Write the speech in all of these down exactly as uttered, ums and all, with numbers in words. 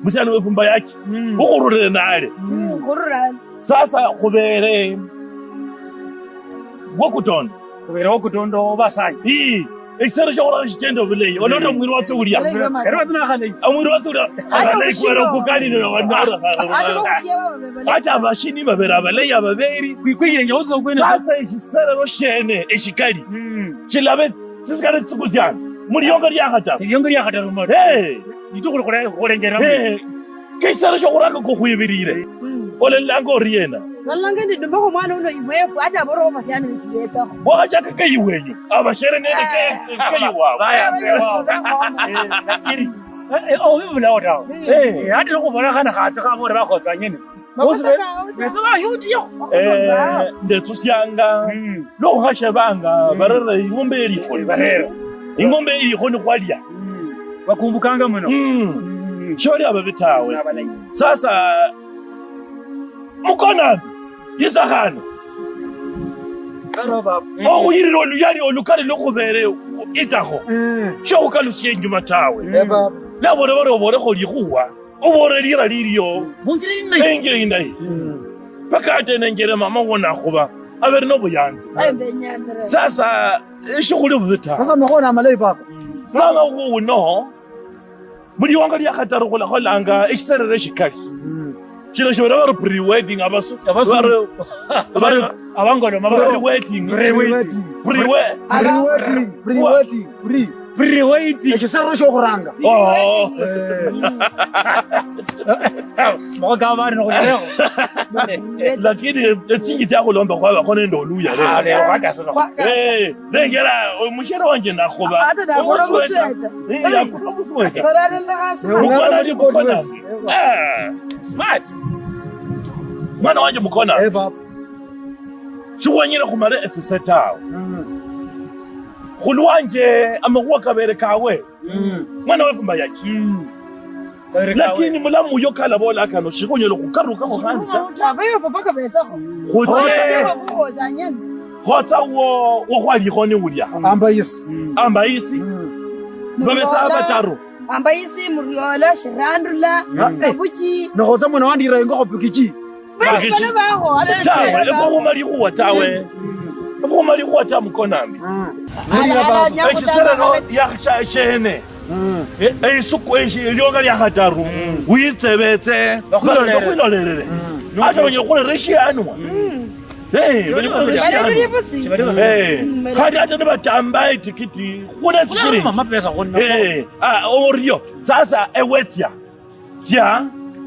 Musiani wefu Mbayachi. Mm. Ukhurulire nale. Mm, khurulire nale. Sasa khubere wokutonda. Khubere wokutonda obasayi. Ii, esisero shiokhuranga shichenda obulayi. Olota omwiri watsa ulia. Omwiri watsa ulia. Ata abashini babere abalayi ababeri. Sasa eshiserero shene eshikali. Mm. Shilabe tsisikali tsiku tsiana. Muliongo liakhataru. Muliongo liakhataru mali. Eh. Litukhu likhule-, likhulenjeramo. Eh, kesisero shiokhuranga kokhwibirire. Mm. Ololanga oriena? Nalolanga ndi ndumbakho omwana uno ibwefu, ata aboro basiani bifubetsakho. Bwakhachaka keiwenyu, abashere nende ke-, keiwabo. Bayanze wabo. Eh, lakini, eh, eh, oh, bibulawo tawe. Eh. Eh, ati nokhubona khana khatse khabore bakhotsa nyene. Bosi be-, bese bayuti yo. Eh, ndetsusianga. Mm. Lwokhashebanga, mm, barera ing'ombe elikhoni. Barera. Ing'ombe elikhoni khwalia. Mm. Bakumbukanga muno. Mm. Mm. Sholi ababi tawe. Sasa, mukona yitsa khano. Karo baba. Okhuyirira oluyali olukali lukhubere itakho. Mm. Shokhukalusia inyuma tawe. Eh, baba. Nabona bari obolekho likhuwa. Obore lira lilio. Munjira indayi. Enjira indayi. Mm. Paka ate nenjere mama wona akhuba. Abere nobuyanzi. Aye, mbenyanzira. Sasa, eshikhuli bubi ta. Sasa, makhuwa namalayi, papa. Mama wuno, muliwonga lia khataru khulakholanga eshiserere shikali. Mm. Shino shibere bari pre-wedding, abasu-, abasu-, bari, bari, abangoloma, pre-wedding. Pre-wedding. Pre-we-, pre-wedding. Pre-wedding. Pre-, pre-wedding. Ekisero shiokhuranga. Oh. Eh. Makhuwa ka bari nokhulekho. Lakini etsinji tsiakhulomba khwabakho nende oluya lero. Ah, lero khwakasana. Eh, nengera omushere wanje nakhuba. Ata nakhuba omusweta. Eh, nakhuba omusweta. Mukona ali mukona. Ah, smart. Mwana wanje mukona. Eh, baba. Shikhwenyere khumale efise tawe. Mm. Khulwanje amakhuwa kabere kawe. Mm. Mwana wefu Mbayachi. Mm. Lakini mulamu uyo kalabola kano, shikhunyala khukarukakho khandi ta. Abayo papa kabetsakho. Khotse. Khotsa wo, wo khwalikhoni ulia. Ambayisi. Ambayisi. Mm. Babetsa bataru. Ambayisi, Muriola, Shirandula, Kabuchi. Nokhotsa mwana wandira ingokho Pikichi. Basi bano baho, ata tawe, efwe khuma likhuwa tawe. Efwe khuma likhuwa ta mukonambi. Eshiserero ya-, sha-, shene. Eh, eisuku eshi, elionga lia khataru. Witsebetse, bakhulolere. Bakhulolere. Ata onye khulera eshianwa. Eh, bali khulera eshianwa. Eh, khandi ata nibatamba etikiti, khuna tsishiringi. Eh, ah, orio. Sasa ewetsia. Tsia,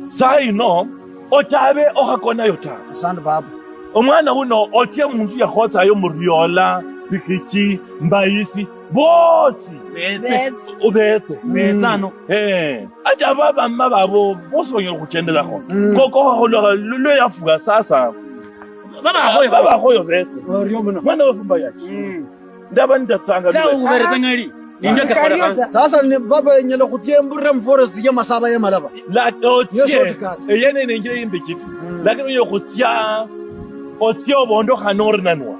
saa ino, otabe okhakonayo ta. Asante, baba. Omwana uno, otsie munzu yakhotsayo Muriola, Pikichi, Mbayisi, bosi. Betse. Betse. Ubetse. Betse ano. Eh, ata baba mma babo, bosi banyala khuchendelakho. Mm. Koko khakholwa lu-, lwe yafuga sasa. Baba akhoyo, baba akhoyo betse. Orio muno. Mwana wefu Mbayachi. Mm. Ndaba ndatsanga tawe, uberesa ngali. Ninja kakhola khanza. Sasa ni baba, nyala khutsia embulire mu forest ya Masaba ya Malaba. La, otsie. Niyo shortcut. Eyene nenjira yimbi chiti. Mm. Lakini uyo khutsia, otsie obondokhane orinanwa.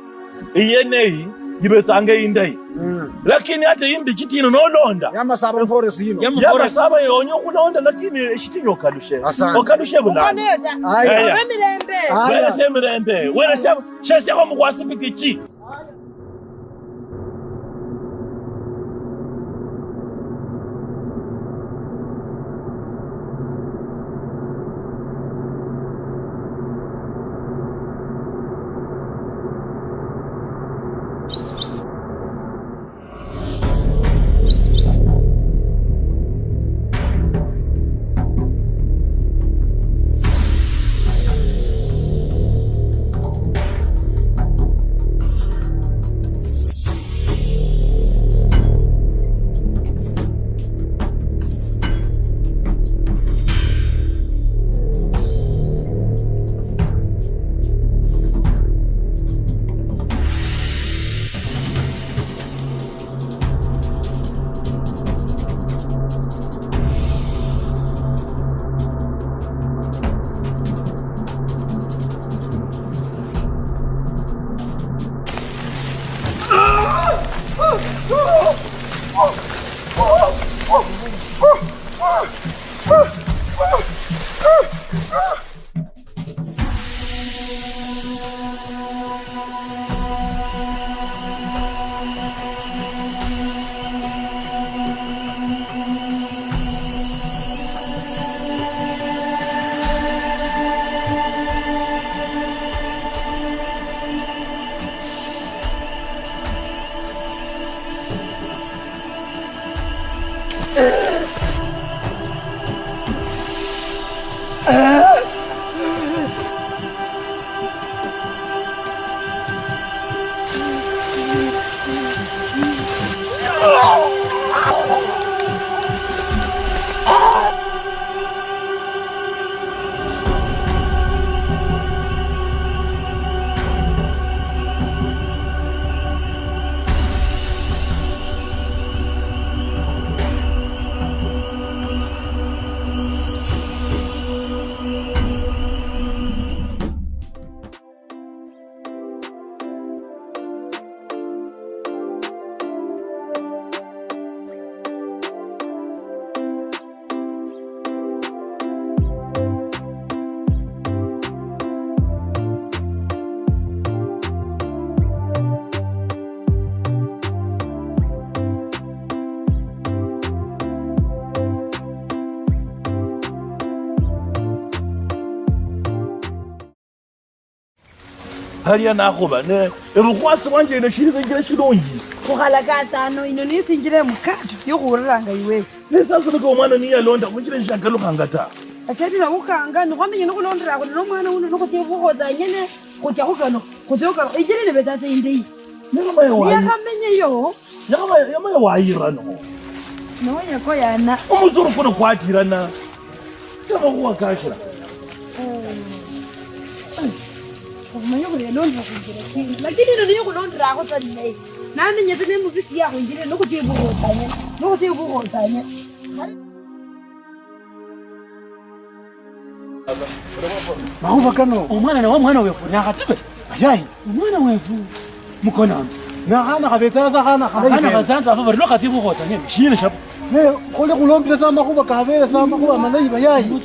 Eyene yi, yibetsanga indayi. Mm. Lakini ata yimbi chiti ino nolonda. Ya Masaba mu forest ino. Ya Masaba yonye okhulonda, lakini eshitinyu okalushe. Asante. Okalushe bulano. Aya. Aya. Abe mirembe. Aya. Welese mirembe. Welese, shesiakho mukhwasi pikichi. Halia nakhuba, ne erukhwasi wanje ino shili injira shilungi. Khukhalaka sano, ino niyo injira emukato yokhuhulilanga iwewe. Ne sasa nika omwana niyalonda khunjira shakalukhanga ta. Ase tila ukanga, nikhwamenye nikhulondera khuli nomwana uno, nikhutsia khukhotsanyene, khutsia khukano, khutsia khukano. Injira nibetsa se indeyi. Nikhamaye wayi. Niyakhamenyeyo. Yakhamaye, yamaye wayirano. Noye koyana. Omutsuru kuno kwatirana. Kamakhuwa kashira. Okhumanya khuli yalondera khunjira shina. Lakini ino niyo khulonderakho tsa ninaye. Namenye tsa nemubisi yakhunjira, nokhutia ibukhotanye. Nokhutia ibukhotanye. Makhuba kano. Omwana nawe omwana wefu, nakhatibe. Ayayi. Omwana wefu. Mukonanga. Na khana khabetsa sa khana khalayi. Khana khene. Khatsanza afu bari lokhatsi bukhotsa nyene. Shina shapo. Ne, khole khulombile sa makhuba kabele sa makhuba malayi bayayi.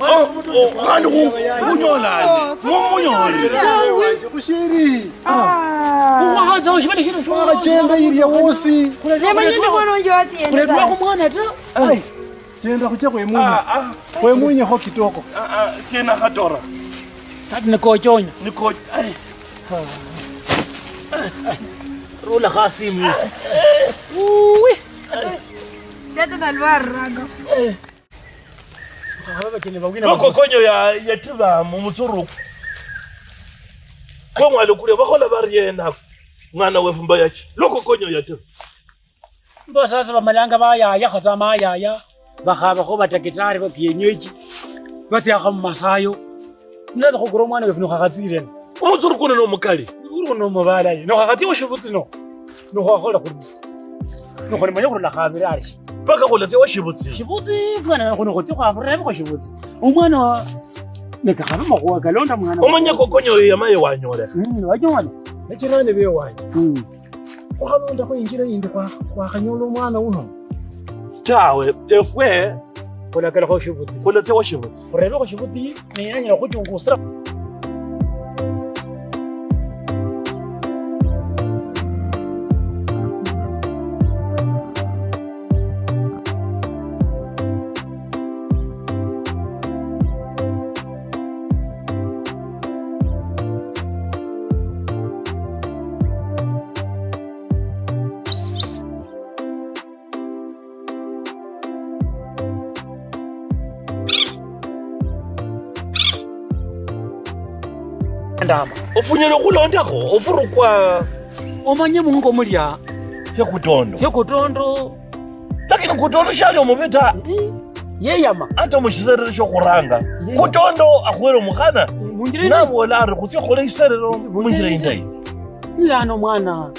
Oh, oh, khandi khu-, khunyolane. Mu-, munyole. Khushiri. Khukhwahatsa oshibete shino sho. Khwachenda ilia wosi. Nemanyire bono nje watsienda. Kuletwa khumwana ta. Ai. Chenda khuche khwemunye. Ah, ah. Khwemunyekho kitoko. Ah, ah, siena khatora. Kati nikochonya. Niko-, ai. Rula khasimu. Uwi. Siata nalwaranga. Aba bacheni bawina. Loko konyo ya, yatiba mu mutsuruku. Kwa mwalo kule bakhola bariena. Mwana wefu mbayachi. Loko konyo yatiba. Mbo sasa bamalanga bayaya, khatsa mayaya, bakhabakho batakitari ba kienyeji, batsiakho mumasayo. Ndaza khukura omwana wefu nokhakhatsirena. Omutsuru kuno nomukali. Uru nomubalayi. Nokhakhatsia oshibutsi no. Nokhakhola khuri. Nokholimanya khurula khabira ashi. Paka khulatsia oshibutsi. Shibutsi fwana khuno khutsia khwaburira bikho shibutsi. Omwana wa, nekakhaba makhuwa kalonda mwana. Omanye kokonyo oyo yamaye wanyola. Mm, wanyola. Nechirani bewanje. Mm. Khwakhalondakho injira yindi khwa-, khwakhanyola omwana uno. Tawe, efwe khulakalakho shibutsi. Khulatsia wa shibutsi. Khurebekho shibutsi, ne anyala khuchungusira. Ndama. Ofunyala okhulondakho, ofurukwa. Omanye mungo mulya. Fye kutondo. Fye kutondo. Lakini kutondo shali omubi ta. Mm. Yeyama. Ata mushiserere shokhuranga. Yeyama. Kutondo akhwere omukhana. Munjira ino. Nabola ari khutsia khole iserero munjira indayi. Ilano mwana.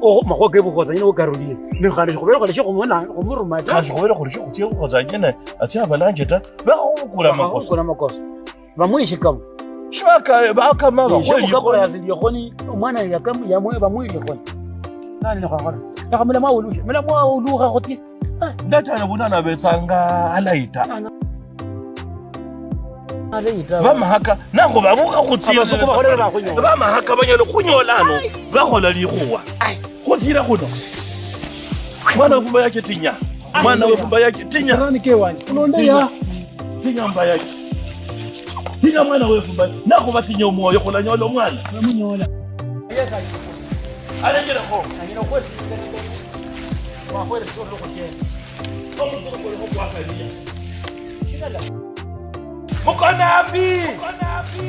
Oho, makhuwa kebukhotsa nyine okarulie. Ne khandi shikhubere khole shokhumona, khumuruma ta. Khandi shikhubere khole shokhutsia bukhotsa nyine, atsia abalanje ta. Bakhubukula makosa. Bakhubukula makosa. Bamwishikamo. Shibaka, bakama, bakhwe likhoni. Likhoni, omwana yakam-, yamwe, bamwe likhoni. Nani nikhwakhola? Lekha mulamu awulushe. Mulamu awulukha khutie. Ah. Ndachana bunana betsanga alayi ta. Alayi ta. Bamahaka, nakho babukha khutsi. Abasuku bakholela bakhunyola. Bamahaka banyala khunyola ano, bakhola likhuwa. Ai. Khutira khuno. Mwana wefumba yache tinya. Mwana wefumba yache tinya. Rani ke wanje. Kulonde ya. Tinya mba yache. Tinya mwana wefumba. Nakho batinya omwoyo khulanyola omwana. Namunyola. Yes, I do. Alenjerekho. Anyala okhwesinga. Wakhweresia olukhuchenda. Omukulu kulikho kwakaliya. Shikala. Mukonambi! Mukonambi!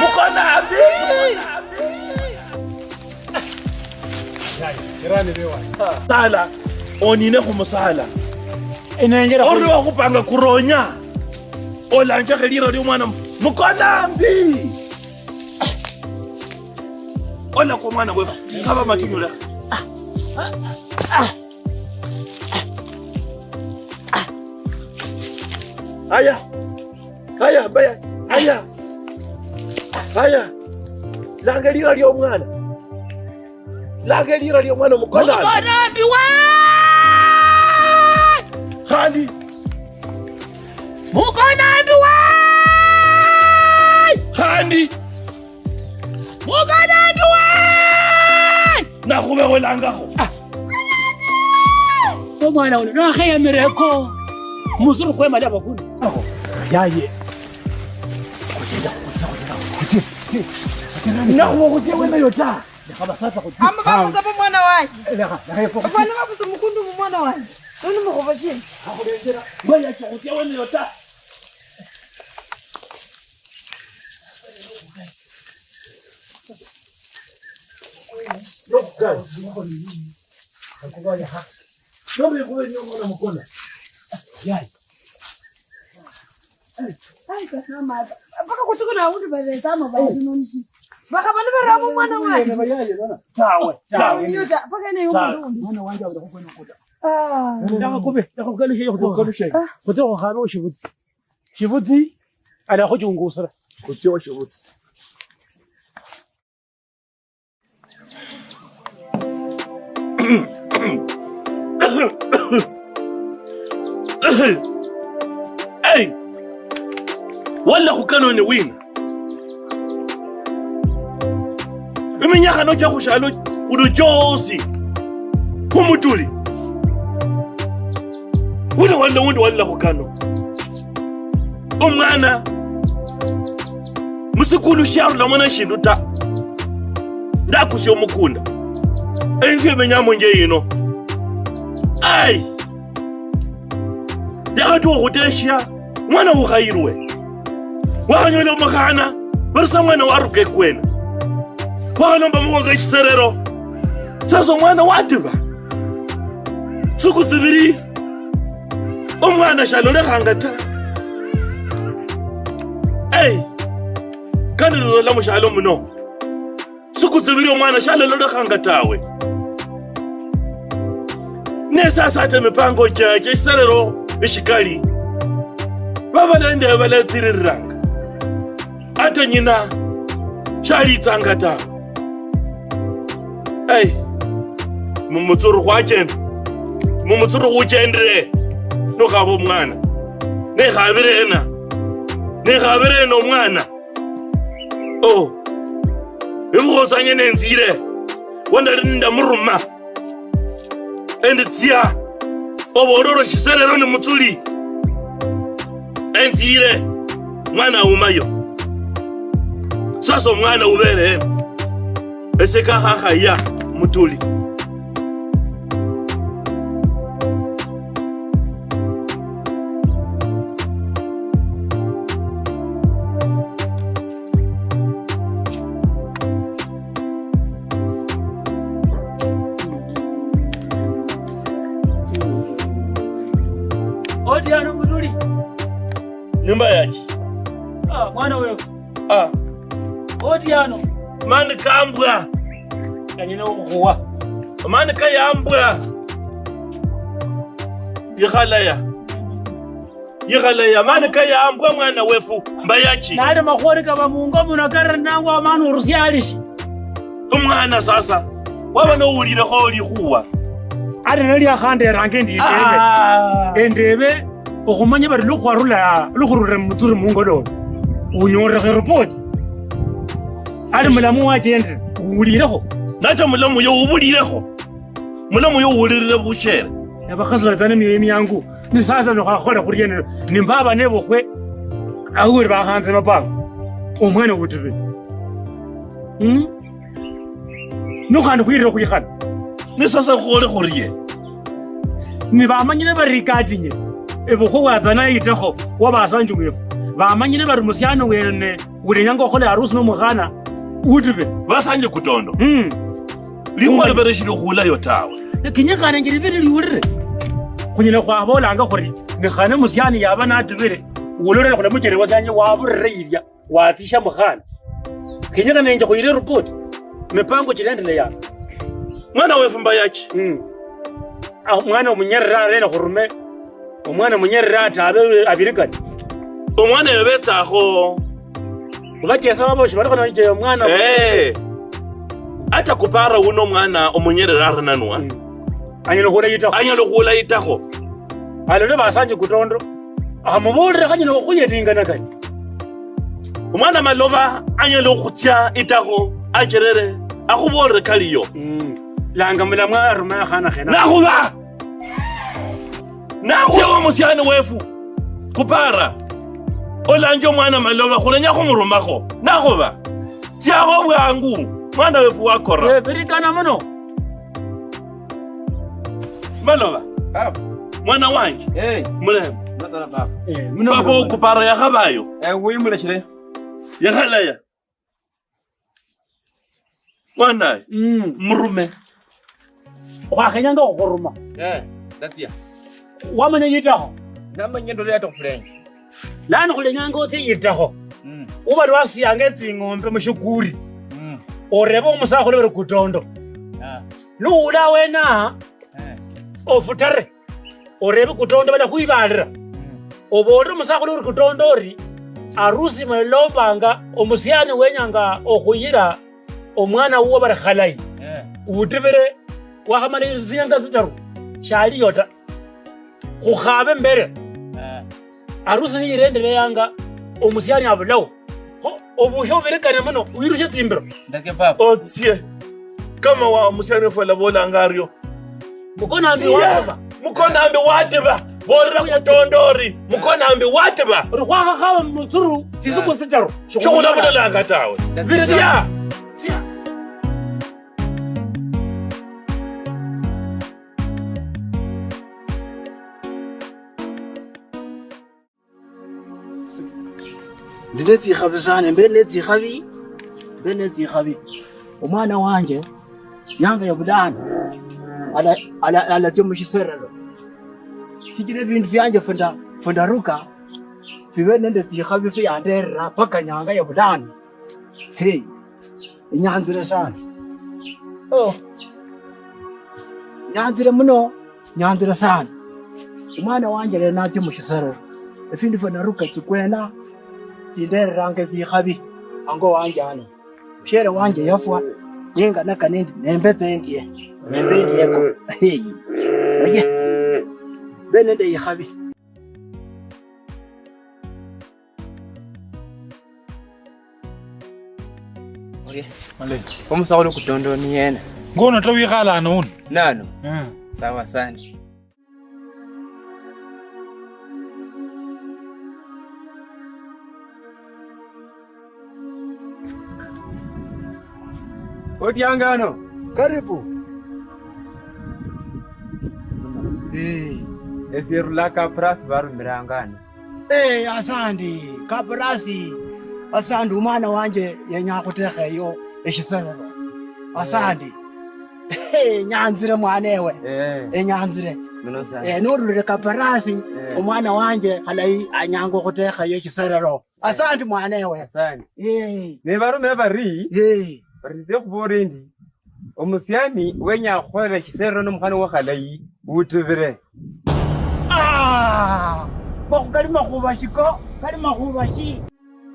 Mukonambi! Sala, onine khumusala. Enenjera ori wakhupanga kuronya. Olanjakhe lira liomwana mu-, Mukonambi! Ola kwa mwana wewe. Kaba matinyu la. Aya. Aya, baya. Aya. Aya. Langa lira liomwana. Langa lira liomwana Mukonambi. Mukonambi wa! Khandi. Mukonambi wa! Khandi. Mukonambi wa! Nakhubewelangakho. Ah. Omwana uno nakheyemereko. Musuru kwemala bakulu. Yaye. Nakhuba khutia weneyo ta. Lekha basatsa khutia. Ama bakhusaba omwana wanje. Lekha, lekha yefwe khutia. Abana babusa mukundu mu mwana wanje. Noni mukhuba shina? Akhulenjera. Mwe yacha khutia weneyo ta. Ai, kasama. Mpaka kutuku na aundi baleta amabali nonshi. Bakaba nibaramo mwana wanje. Tawe, tawe. Ndio ta, mpaka ne yumundu undi. Mwana wanje abula kukwena kuta. Ah. Ndakakube, ndakakukalusha yo kutoka. Kutoka khano shibutsi. Shibutsi, ala khuchungusira. Kutsia shibutsi. Hey! Walla khukano ni wina. Iminyakha nocha khushalo khuluchoosi khumutuli. Wina walla wundi walla khukano. Omwana musikulu shiarulamo neshindu ta. Ndakusia omukunda. Enzu yemenyamo nje yino. Ai! Yakhatuha okhuteshia mwana ukhayirwe. Wakhanyola omukhana, barisa mwana waruka ekwene. Wakhalomba mukhwa keshiserero. Sasa omwana watiba. Suku tsibiri, omwana shalolekhanga ta. Ei, kandi nilola mushalo muno, suku tsibiri omwana shalalolekhanga tawe. Ne sasa ata emipango chiache eshiserero eshikali, babalende balatsiririranga. Ata nyina shalitsanga tawe. Ei, mumutsuru khwachenda, mumutsuru khuchendere, nokhaba omwana. Nekhabire ena, nekhabire ena omwana. Oh, emukhosanye nenzire, wandali nindamuruma. Endi tsia, obolole shiserero ni mutsuli. Enzire, mwana aumayo. Sasa omwana ubere eno. Ese kakhakhaya mutuli. Oti ano mutuli. Nyumba yachi. Ah, mwana wewe. Ah. Oti ano. Mani kambwa. Kanyina okhuwa. Mani kayambwa. Ikhalaya. Yikhala yamani kayambwa mwana wefu mbayachi. Nali makholi kaba mungo muno karanangwa mani orusialishi. Omwana sasa, waba nowulilekho likhuwa. Ati nalio akhanderanga endi endebe. Ah. Endebe, okhumanya bari lukhwarula, lukhurulira mutsuri mungololo. Unyorekho report. Ali mulamu wachendire, uwulilekho. Nata mulamu yo ubulilekho. Mulamu yo uwulilire bushere. Abakhasi batsa nemioyo miangu. Ni sasa nokhakhola khuriena, ni mbaba nebukhwe, awuli bakhanze mapanga. Omwana wutibi. Mm? Nukhandi khwirire khwikhana. Ni sasa khole khurie? Nibamanyire bari ikatinye, ebukhubwatsana itakho wa basanji wefu. Bamanyire bari musiani wene ulenyanga okhola harusi nomukhana utibe. Basanje Kutondo. Mm. Likhuwa libere shili khulayo tawe. Kenyekhane nje libere liulire. Khunyala khwabolanga khuri, nikhane musiani yaba natubire, ulolere khula muchere wasanje waburire ilya, watsisha mukhana. Kenyekhane nje khuyire report. Mipango chilendeleyanga. Mwana wefu Mbayachi. Mm. Ah, mwana omunyerera arena khurume. Omwana munyerere ata abe abirikani. Omwana yabetsakho. Khubachesa baboshi balikho nanje omwana. Eh. Ata Kupara uno omwana omunyerere arinanwa. Mm. Anyala khula itakho. Anyala khula itakho. Alole basanje Kutondo. Amubolere khanyala okhuyetingana kani. Omwana Maloba anyala okhutsia itakho, acherere, akhubolere kaliyo. Mm. Langa mulamwa arume akhana khena. Nakhuba! Nakhuba omusiani wefu, Kupara, olanje omwana Maloba, khulenya khumurumakho. Nakhuba, tsiakho bwangu, mwana wefu wakora. Eh, birikana muno. Maloba. Baba. Mwana wanje. Eh. Mulembe. Masala baba. Eh, muno. Baba muno. Okupara yakhabayo. Eh, uyu mulechile. Yakhalaya. Mwana. Mm. Murume. Khwakhenyanga okhuruma. Eh, ndatsia. Wamanya yitakho? Namanya ndole yata khufulenge. Lano khulenyanga otsie yitakho. Mm. Uba lwasianga etsing'ombe mushikuri. Mm. Orebe omusakhulu ori Kutondo. Ah. Nuula wena, eh, ofutare. Orebe Kutondo balakhwibalira. Mm. Obolere omusakhulu ori Kutondo ori, arusi mwelombanga omusiani wenyanga okhuyira omwana wuwo bari khalayi. Eh. Utibire wakhamala tsinyanga tsitaru, shaliyo ta. Khukhabe mbere. Eh. Arusi niyirendeleyanga, omusiani abulawo. Kho, obushe oberekane muno, wirushe tsimbiro. Ndake papa. Otsie. Kama wa musiani wefu alabolanga ario. Mukonambi watiba. Mukonambi watiba. Bolera Kutondo ori. Mukonambi watiba. Ori khwakhakhaba mutsuru, tsisuku tsitaru. Shokhulabulolanga tawe. Biri tsia. Tsia. Ndi netsikhabi sana, mbe netsikhabi, mbe netsikhabi. Omwana wanje, nyanga ya bulano, ala-, ala-, alatsia mushiserero. Shichira ebindu bianje funda-, fundaruka, fibe nende tsikhabi fiyanderera paka nyanga ya bulano. Hey. Inyanzire sana. Oh. Nyanzire muno, nyanzire sana. Omwana wanje lero natsia mushiserero. Efindu fia naruka tsikwena, tsindereranga tsikhabi, ango wanje ano. Mushere wanje yafwa, ningana kanendi, nembe tsengie, nembe ndieko. Hey. Oye. Be nende ikhabi. Omusakhulu Kutondo ni yena. Ngono ta wikhala ano uno. Nano. Mm. Sawa, asante. Otyanga ano. Karibu. Eh. Esirula Kaprasi barumiranga ano. Eh, asandi, Kaprasi, asandi, omwana wanje yenya khutekha eyo eshiserero. Asandi. Eh, nyanzire mwana ewe. Eh. Eh, nyanzire. Muno sana. Eh, norulire Kaprasi, eh, omwana wanje khalayi anyanga okhutekha eyo eshiserero. Asandi mwana ewe. Asandi. Eh. Ne barume bari, eh, bari nze khubore ndi, omusiani wenya khukholela eshiserero nomukhana wa khalayi, utubire. Ah! Makhu-, kali makhuba shiko, kali makhuba shi.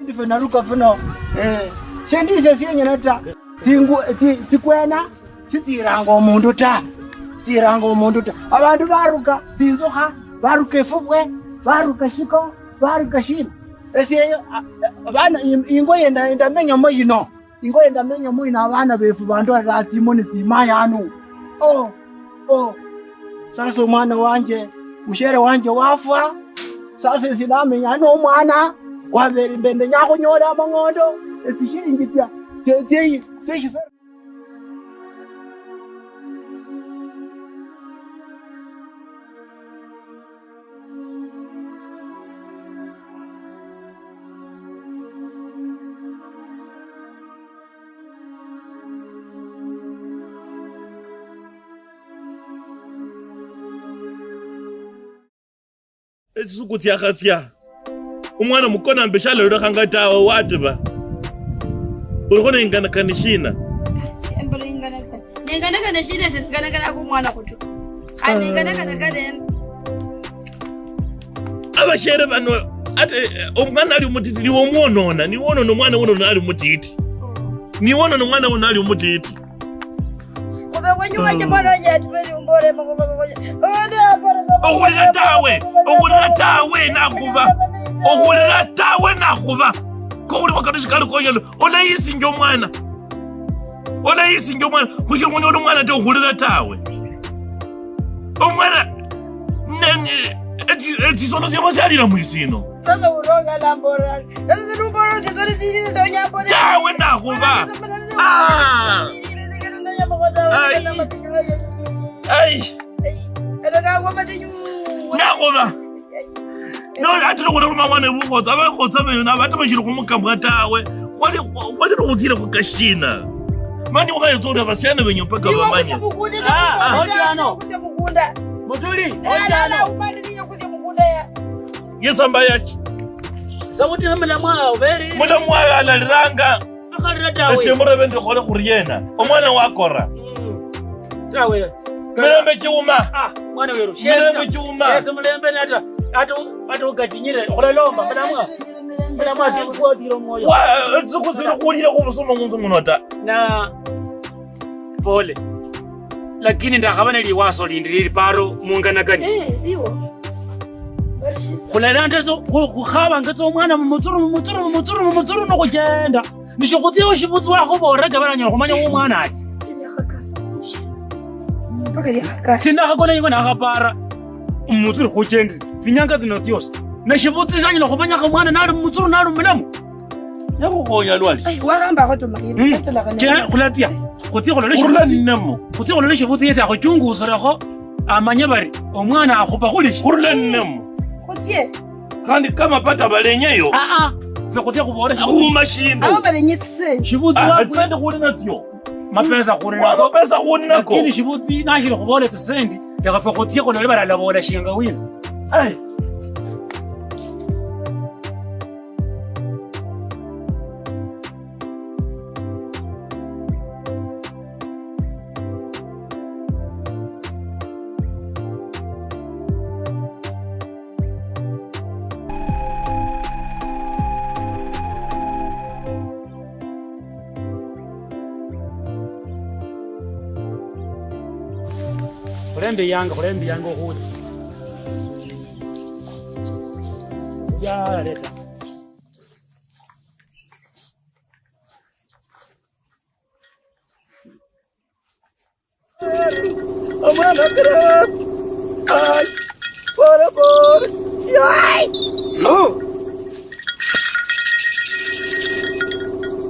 Ndi fwe naruka funo, eh, shendise sienyene ta. Tsingu-, tsi-, tsikwena, shitsiranga omundu ta. Tsiranga omundu ta. Abandu baruka tsinzukha, baruka efubwe, baruka shiko, baruka shina. Esie, a-, a-, abana, im-, ingo yenda, endamenyamo yino. Ingo yendamenyamo ino abana befu bandolera tsimoni tsimayanu. Oh, oh. Sasa omwana wanje, mushere wanje wafwa. Sasa esi namenya nomwana, wabere mbe ndenya khunyola amang'ondo, etsishilingi tsia, tsie, tsie, Tse shisere. Etsisuku tsiakhatsia, omwana mukona mbe shalalolekhanga tawe, watiba. Olikho nenganakani shina? Siembula inganakani. Nenganakani shina, ese nenganakana ku mwana kutu. Khandi nenganakana kalena. Abashere bano, ate, eh, omwana ali omutiti, niwe omwonona, niwe onona omwana wono nali omutiti. Niwe onona omwana wono nali omutiti. Kuve kwenyu manje mwana wanje ati mwe umbore makhuva kwenye. Ode apore sa. Okhulira tawe, okhulira tawe nakhuva. Okhulira tawe nakhuva. Kokhuli khwakano shikali konyalo. Olayisinja omwana. Olayisinja omwana. Khushiri khunyola omwana ta okhulira tawe. Omwana, nani, eti, eti sono syabo syalira mwisino. Sasa uronga lamborana. Sasa sirumboro zizori zirire za unyambore. Tawe nakhuba. Ah. Ai. Ai. Nakhuba. No, ati nokhula khumang'wana ebukhotsa, abakhotsa beyo nabo ati bashiri khumukamwa tawe. Khwali, khwali nikhutsire khukashina. Mani ukhayetsa ori abasiani benyu mpaka bamanye. Ah, ah. Oti ano. Mutuli, oti ano. Yetsamba yaki. Sauti na mulamu wao, very. Mulamu wao alaliranga. Akharira tawe. Esie murebe ndikhole khuriena. Omwana wakora. Mm. Tawe. Mirembe chiuma. Ah, mwana weru. Mirembe chiuma. Shesi mulembe nata. Ata, ata ukatinyire. Okhulalomba. Mulamu. Mulamu ati ukwatire omwoyo. Wa, tsiku ziri khulire khubusuma munzu muno ta. Na Pole. Lakini ndakhaba neliwaso lindi lili paro munganakani. Eh, liwo. Khulera ndeso, khu-, khukhabanga tsa omwana mumutsuru, mumutsuru, mumutsuru, mumutsuru nokhuchenda. Nisho khutsia oshibutsi wakhubolera kabana nyola khumanya wo mwana ali. Mpaka liakhakasi. Sindakhakona ingo nakhapara. Mumutsuru khuchendi. Tsinyanga tsino tsiosi. Nashibutsi sanyala khumanya kho mwana nali mumutsuru nali mulamu. Yakhukhonya lwali. Ai, warambakho tu mayini. Mm. Khulatia. Khutsia khulole shibutsi. Khurula nnemo. Khutsia khulole shibutsi yesi akhuchungusirekho, amanye bari omwana akhupa khuli shi. Khurula nnemo. Khutsie. Khandi kama pata balenyeyo. Ah, ah. Fwe khutsia khubole shibutsi. Akhuma shindu. Abo balenye tsisendi. Shibutsi. Ah, tsisendi khuli natsio. Mapesa khuli nako. Mapesa khuli nako. Lakini shibutsi nashiri khubole tsisendi. Lekha fwe khutsie khulole bari alabola shinga wina. Ai. Khulembe yanga, khulembe yanga okhule. Ya, leta. Omwana kira. Ai. Pole, pole. Ai. No.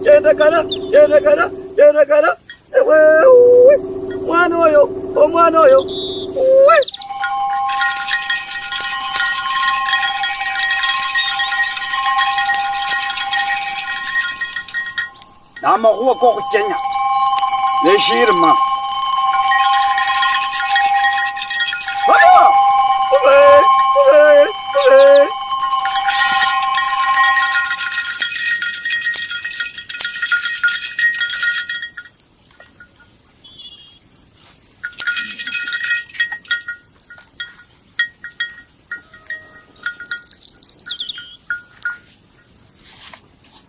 Chendakana, chendakana, chendakana. Ewe, uwe. Mwana oyo, omwana oyo. Uwe. Namakhuwa kokhuchenya neshirima. Aya! Khube! Khube! Khube!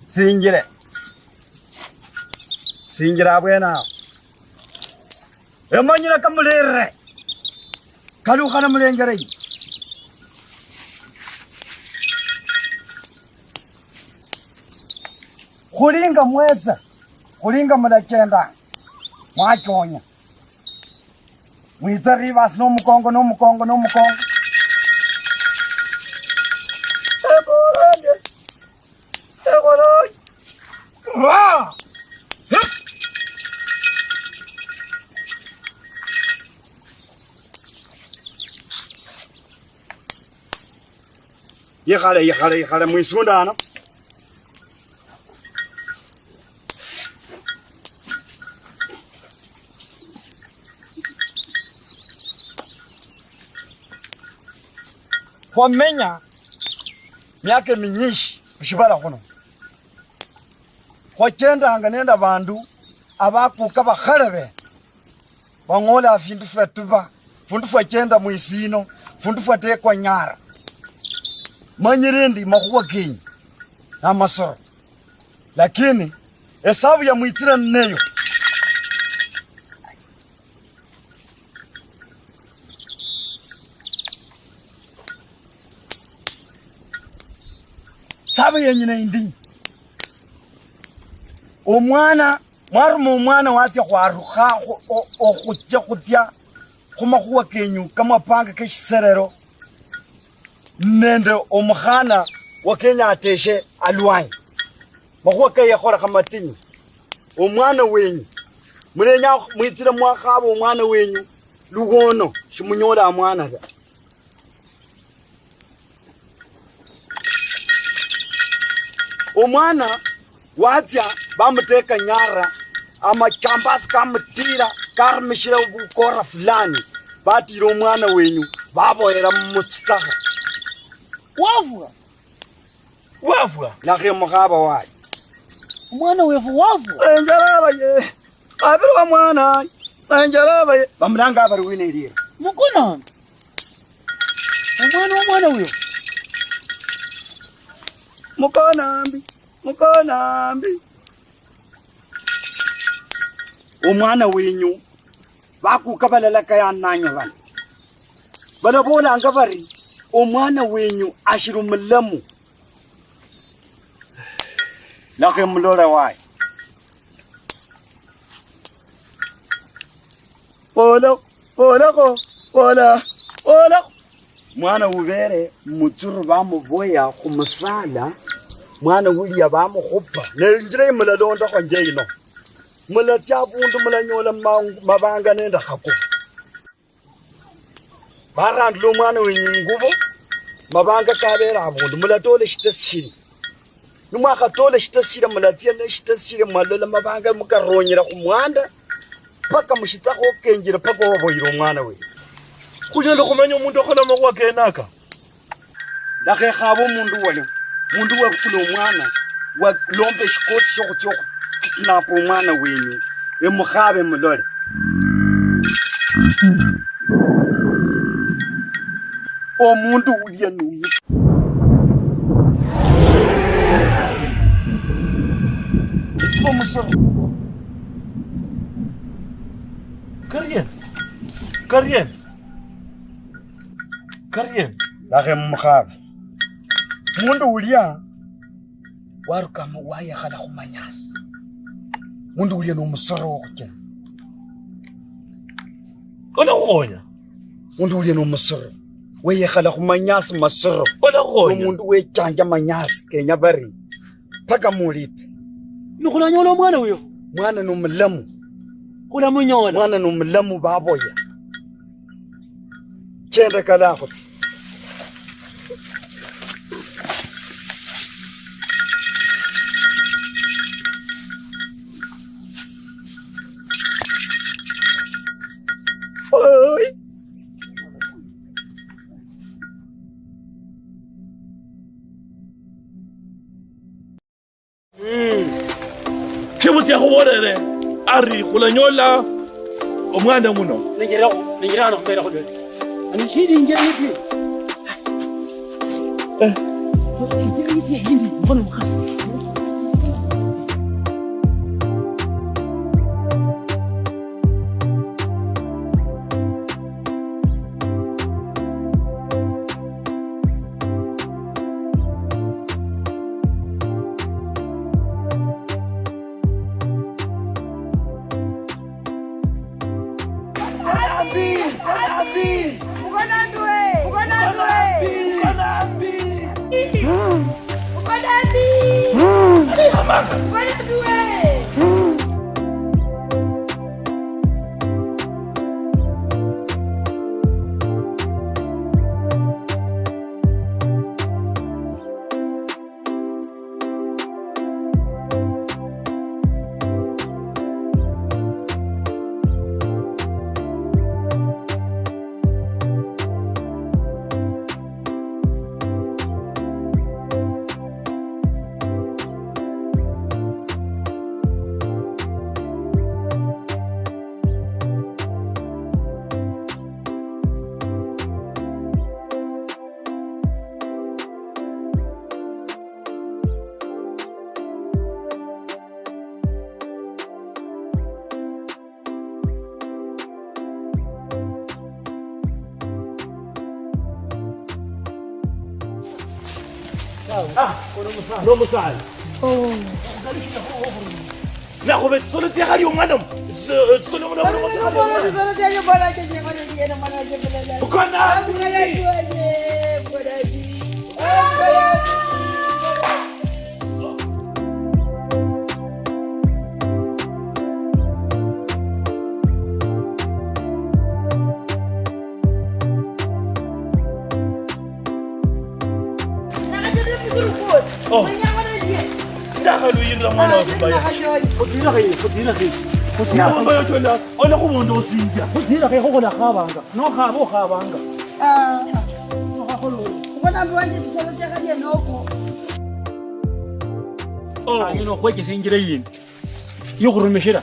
Sinjire. Sinjire abwene awo. Emanyire kamulirire. Kalukhana mulenjere yi. Khulinga mwetsa, khulinga mulachenda, mwachonya. Mwitse reverse nomukongo, nomukongo, nomukongo. Ebolande. Ebolande. Ra! Hip! Yikhale, yikhale, yikhale mwisundano. Khwamenya miaka eminyishi khushivala khuno. Khwachendanga nende avandu avakuka vakhale vene. Vang'ola findu fya tuva, fundu fwachenda mwisino, fundu fwatekwa nyara. Manyire ndi makhuwa kenyu namasoro. Lakini esabu ya mwitsira nneyo. Sabu yenyine indinyu. Omwana, mwaruma omwana watsia khwarukha khu-, o-, okhutsia khutsia khumakhuwa kenyu kamapanga keshiserero nende omukhana wa Kenya ateshe alwanyi. Makhuwa keyekholekha matinyu. Omwana wenyu, mulenya mwitsire mwakhaba omwana wenyu luwono, shimunyola mwana ta. Omwana watsia bamuteka nyara, amachambasi kamutira, karumishire bukora fulani, batira omwana wenyu, baboyera muchitsakha. Wafwa. Wafwa. Nakhe mukhaba waye. Omwana wefu wafwa. Enjala baye. Abirwa mwana. Enjala baye. Bamulanga bari wina elira. Mukonambi. Omwana womwana uyo. Mukonambi. Mukonambi. Omwana wenyu, bakuka balalakaya ananya bano. Balabolanga bari, omwana wenyu ashiri omulamu. Nakhe mulole waye. Polo, polakho, pola, polakho. Mwana ubere mutsuru bamuboya khumusala, mwana ulia bamukhupa. Ne injira imulalondakho nje ino. Mulatsia abundu mulanyola ma-, mabanga nende khako. Barandula omwana wenyu ingubo, mabanga kabere abundu, mulatola eshitesi shili. Nimwakhatola eshitesi shili, mulatsia neshitesi shili, mwalola mabanga mukaronyera khumwanda, paka mushitsakho okenjire, paka owaboyire omwana wenyu. Khunyala khumanya omundu okhola amakhuwa kenaka? Lakhekhaba omundu wali, omundu wabukula omwana, walomba eshikosi shiokhutsia okhukidnapa omwana wenyu, emukhabe mulole. Omundu ulia ni omu-, omusoro. Kariena. Kariena. Kariena. Lakhe mumukhabe. Mundu ulia waruka mu-, wayekhala khumanyasi. Mundu ulia nomusoro wokhuchenda. Olakhukhonya. Mundu ulia nomusoro. Weyekhala khumanyasi masoro. Olakhukhonya. Omundu wechanja manyasi kenya bari paka mulipe. Nikhulanyola omwana uyo. Mwana nomulamu. Khulamunyola. Mwana nomulamu baboya. Chenda kalakhutsi. Oi. Mm. Shibutsi akhubolere ari khulanyola omwana muno. Nenjerekho, nenjere hano khumera khulwele. Ani shili injira yiti. Eh. Injira yiti yindi, mbona mukhasi. Ah, nomusala. Nomusala. Oh. Nakhuba tsisolo tsiakhali omwana mu-, tsi-, tsisolo muno, muno, muno, muno. Bukona. Oh. Ndakhaluyirira mwana wa Vubaya. Khutira khe, khutira khe. Khutira khe. Vubaya chola, ona khubonda osinja. Khutira khe, khukhola khabanga. No khaba okhabanga. Ah. No khakhola. Khubona mbu wanje tsisolo tsia khalya noko. Oh. Ah, yino khwekesa injira yindi. Yokhurumishira.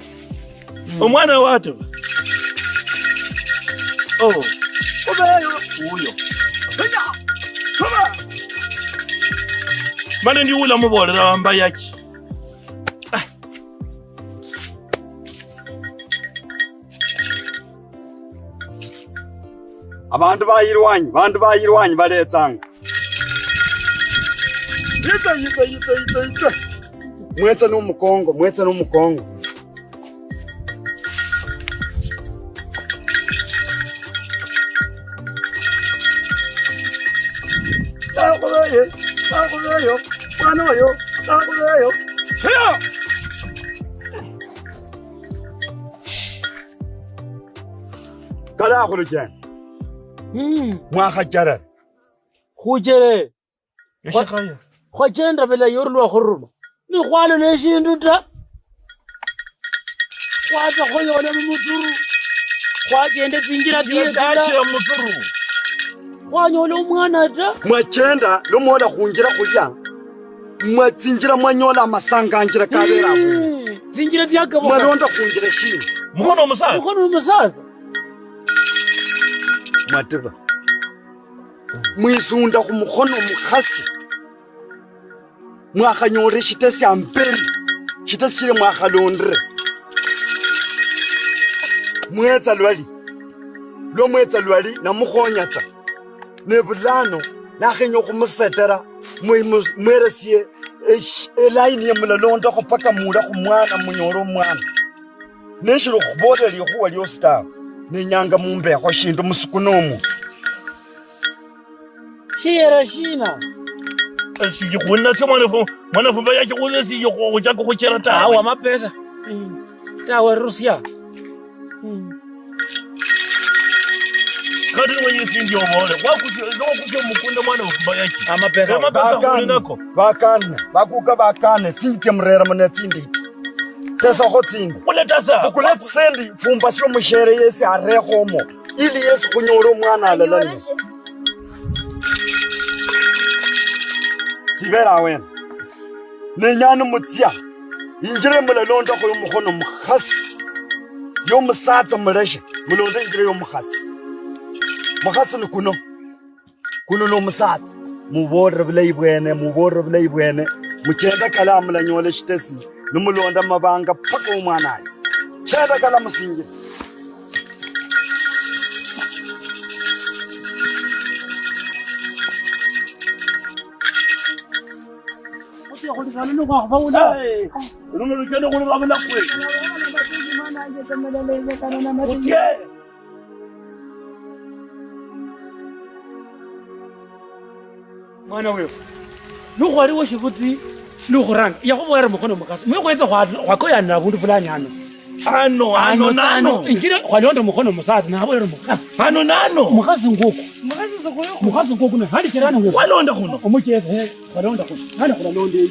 Omwana watoba. Oh, obeyo uyo. Kenya, toba. Mane ndiula mubolera wamba yaki. Ah. Abandu bayilwanyi, bandu bayilwanyi baletsanga. Yitsa, yitsa, yitsa, yitsa, yitsa. Mwetsa nomukongo, mwetsa nomukongo. Takhubeye, takhubeyo, mwana oyo, takhubeyo. Heya! Kale akhulujenda. Mm. Mwakhacherera. Khuchere. Eshikhaya. Khwa-, khwachenda bilayi ori lwa khuruma. Nikhwalola eshindu ta. Khwatsa khwayoola mumutsuru. Khwachenda tsinjira tsiyetsila. Khwanyola omwana ta. Mwachenda lwa mwola khunjira khulya. Mwatsinjira mwanyola amasanganjira kabera awo. Mm. Tsinjira tsiakabuka. Mwalonda khunjira shina? Mukhono omusaatsa. Mukhono omusaatsa. Mwatiba. Mwisunda khumukhono omukhasi. Mwakhanyoolire eshitesi amberi, shitesi shili mwakhalondire. Mwetsa lwali, lwa mwetsa lwali, namukhonyatsa. Ne bulano, nakhenya okhumusetera, mwe-, mwe-, mweresie esh-, elaini ye mulalondakho paka muule khumwana, munyole omwana. Neshili okhuboolera likhuwa liosi tawe, nenyanga mumbekho shindu musukune omwo. Shiyera shina? Eshiyikhunasyo mwana fu-, mwana fumba yachikhulira esiyikhu khuchaka khuchera tawe. Awa mapesa. Mm. Tawe rusia. Mm. Kati niwe yisindi obole. Wakusia, wakusia omukunda mwana fumba yachi. Amapesa. Amapesa khuli nako. Bakane, bakuka bakane, tsinjitsia murera mune tsindi. Tesakho tsindi. Khula tesa. Bukula tsisendi, fumbasia omushere yesi arekhomo. Ili yesi khunyole omwana alala niye. Tsibere awene. Nenya nimutsia, injira emulalondakho yomukhono mukhasi, yomusatsa muleshe, mulonde injira yomukhasi. Mukhasi ni kuno. Kuno nomusatsa. Mubolere bulayi bwene, mubolere bulayi bwene. Muchende kala mulanyola eshitesi, nimulonda mabanga paka omwana ayo. Chenda kala musinjire. Hey, luno luchendo khuli babula kwe. Utye. Mwana wefu, nukhwaliwo shivutsi lukhuranga, yakhuboolera mukhono mukhasi, mwe khwetsa khwa-, khwakoyanira avundu fulani ano. Ano, ano, ano, nano. Injira khwalonda mukhono musatsa, naboolera mukhasi. Ano, nano. Mukhasi nguku. Mukhasi nguku, ne, khandi jirani wefu. Khwalonda khuno. Omuchesi, eh, khwalonda khuno. Nani khulalonda eyi?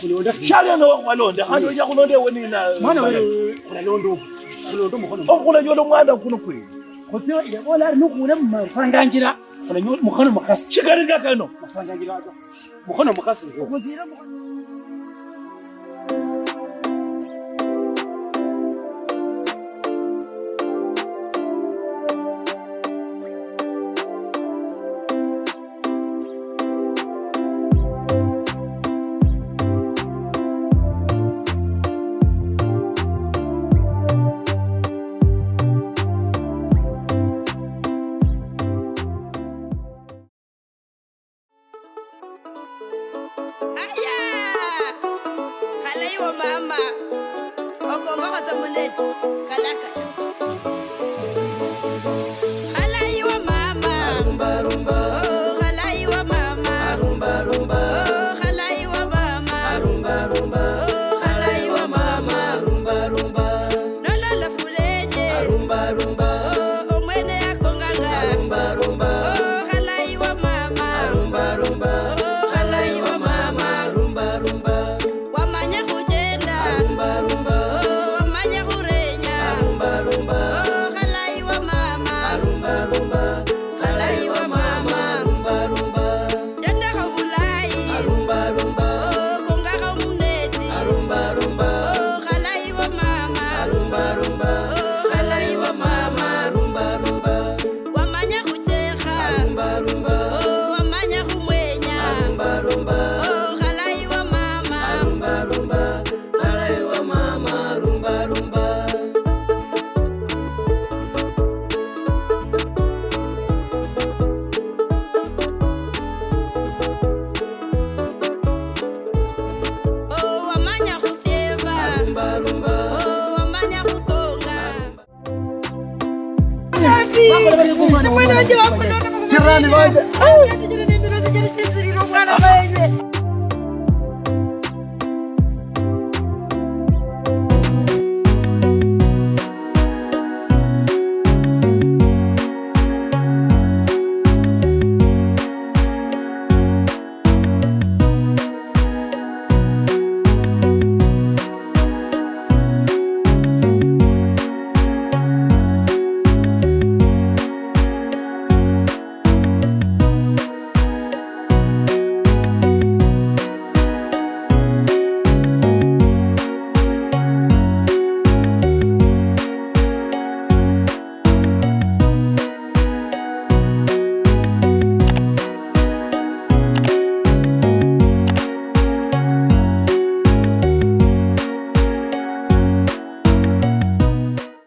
Khulonda. Shali ano khwalonda, khandi oja khulonda ewe nina. Mwana wewe, khulalonda obu. Khulonda mukhono. Obu khulanyola omwana kuno kweli. Khutse, yabola ari nukhula mumasanganjira. Khulanyoli mukhono mukhasi. Shikali nga kano. Masanganjira ako. Mukhono mukhasi. Khuzira mukhono. Wa mama, okongokho tsa muneti, kalakala. Khalayi wa mama. Arumba, arumba. Oh, khalayi wa mama. Arumba, arumba. Oh, khalayi wa mama. Arumba, arumba. Oh, khalayi wa mama. Arumba, arumba. Nolola fuleje. Arumba, arumba. Oh, omwene yakonganga. Arumba, arumba. Oh, khalayi wa mama. Arumba, arumba. Oh, khalayi wa mama. Arumba, arumba. Wamanya khujenda. Arumba, arumba. Oh, wamanya khurenya. Arumba, arumba. Oh, khalayi wa mama. Arumba, arumba. Khalayi wa mama. Arumba, arumba. Chendakho bulayi. Arumba, arumba. Oh, kongakho muneti. Arumba, arumba. Oh, khalayi wa mama. Arumba, arumba. Oh, khalayi wa mama. Arumba, arumba. Wamanya khuchekha. Arumba, arumba. Oh, wamanya khumwenya. Arumba, arumba. Oh, khalayi wa mama. Arumba, arumba. Khalayi wa mama. Arumba, arumba. Oh, wamanya khusieva. Arumba, arumba. Oh, wamanya khukonga. Jirani wanje.